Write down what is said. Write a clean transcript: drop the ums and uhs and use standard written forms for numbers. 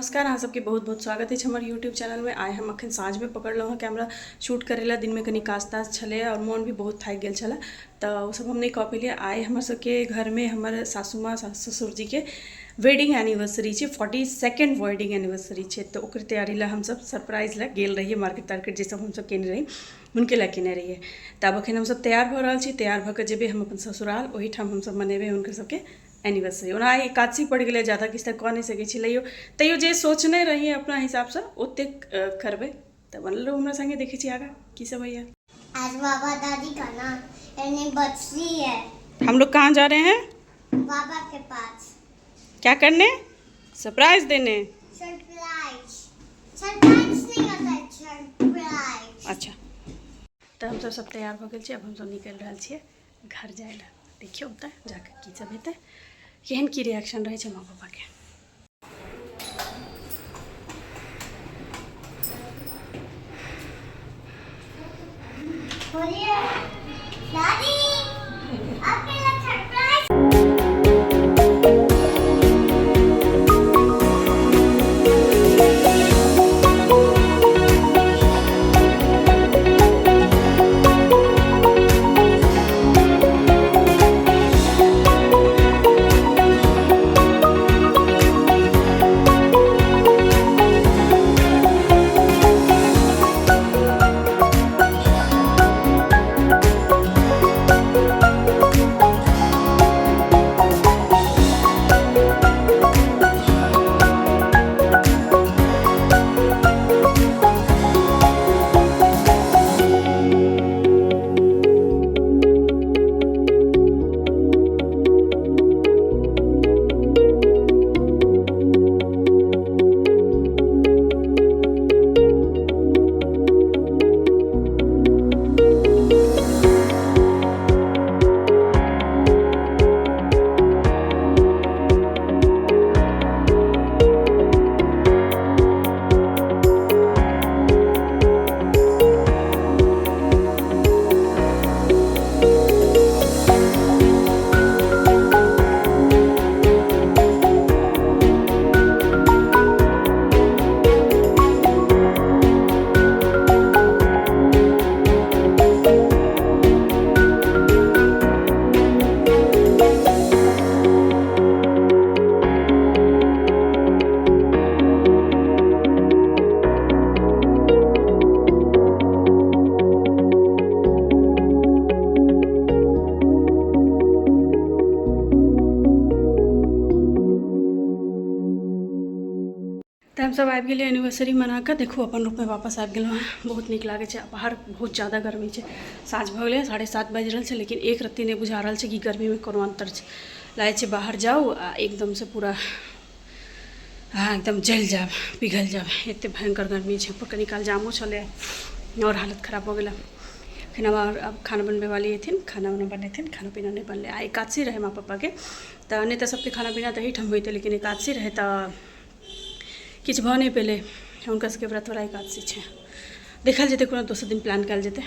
नमस्कार, अहाँ सबके बहुत बहुत स्वागत अछि हमर यूट्यूब चैनलमे। आइ हम अखन साँझमे पकड़लहुँ हँ कैमरा शूट करै लए। दिनमे कनि काज ताज छलै आओर मोन भी बहुत थाकि गेल छलै, तऽ ओ सब हम नहि कऽ पेलियै। आइ हमर सबके घरमे हमर सासू माँ सास ससुरजीके वेडिंग एनिवर्सरी छै, 42nd wedding anniversary छै। तऽ ओकर तैयारी लए हमसब सरप्राइज लए गेल रहियै मार्केट तार्केट, जे सब हमसब केने रही हुनके लए केने रहियै। तऽ आब अखन हमसब तैयार भऽ रहल छी। तैयार भऽ कऽ जेबै हम अपन ससुराल, ओहिठाम हमसब मनेबै हुनकर सबके एनिवर्सरी। ओना आइ एकादशी पड़ि गेलै, ज्यादा किछु तऽ कऽ नहि सकै छी, तैयो जे सोचने रहियै अपना हिसाबसँ ओतेक करबै। तऽ बनल रहू हमरा सङ्गे, देखै छी आगाँ की सब होइए। आज बाबा दादी का ना एनिवर्सरी है। हम लोग कहाँ जा रहे हैं? बाबा के पास। क्या करने? सरप्राइज देने। सरप्राइज, सरप्राइज नहीं होता है, सरप्राइज। अच्छा, तऽ हमसब सब तैयार भऽ गेल छी। आब हमसब निकलि रहल छियै घर जाय लए। देखियौ ओतऽ जाकऽ की सब हेतै, केहन की रिएक्शन रहै छै माँ पापाके। बोलिए दादी, आपके लिए सरप्राइज। तऽ हमसब आबि गेलियै एनिवर्सरी मनाकऽ। देखू, अपन रूममे वापस आबि गेलहुँ हँ। बहुत नीक लागै छै। बाहर बहुत ज्यादा गर्मी छै। साँझ भऽ गेलै, 7:30 बाजि रहल छै, लेकिन एक रत्ती नहि बुझा रहल छै कि गर्मीमे कोनो अन्तर छै। लागै छै बाहर जाउ आ एकदमसँ पूरा एकदम जलि जायब, पिघलि जायब, एते भयङ्कर गर्मी छै। ऊपर कनि काल जामो छलै आओर हालत खराब भऽ गेलै। फेर आब खाना बनबैवाली एथिन, खाना उना बनेथिन। खाना पीना नहि बनलै। आइ एकादशी रहै माँ पप्पाके, तऽ नहि तऽ सबके खाना पीना तऽ एहिठाम होइतै, लेकिन एकादशी रहै तऽ किछु भऽ नहि पेलै। हुनका सबके व्रतवला एकादशी छै। देखल जेतै, कोनो दोसर दिन प्लान कयल जेतै।